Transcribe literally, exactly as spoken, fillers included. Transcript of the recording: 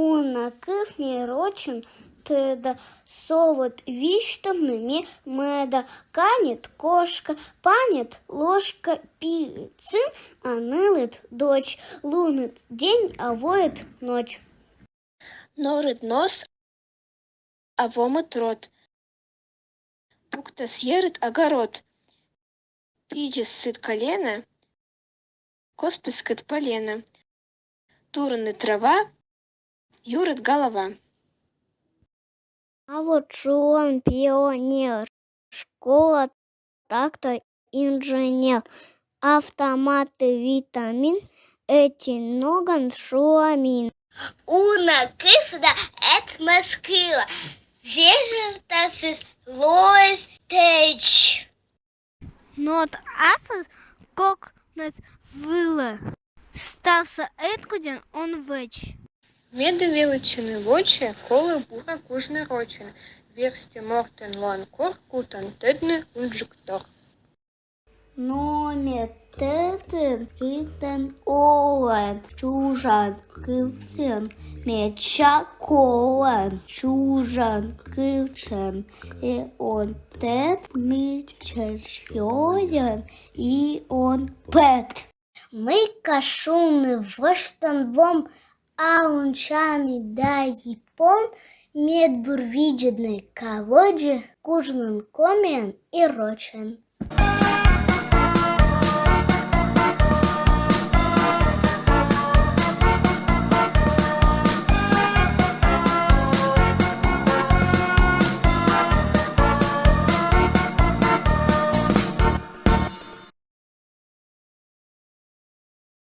Уна кыв ме рочӧн тӧда, со вот висьтавны ме мӧда. Каньӧд кошка, паньӧд ложка, пиыд сын, а нылыд дочь, луныд день, а воыд ночь. Норыд нос, а вомыд рот, пуктас йӧрыд огород. Пидзис сыд колена, кос пӧскыд полена, турыны трава, юрыд голова. А вот шуам пионер, школа, трактор, инженер, автоматы, витамин, эти ногӧн шуамин. Уна кыв да эт моз кыла, вежӧртасыс лоис тэч. Нот аслыс кокньыд вылӧ, ставсӧ эткӧдӧн он вӧч. Медым велӧдчыны воча, колӧ бура кужны рочӧн. Верстьӧ мортӧн лоан кор, кутан тӧдны унджыктор. Но мед тӧдӧн, кытӧн олан, чужан кывсӧ медся колан, чужан кывсӧ эз он тӧд, мый сёян и он пӧт. Мыйкӧ шуны восьтан вом, а унджык да и пом, медбур видзӧдны каводзӧ кужнан комиӧн и рочӧн.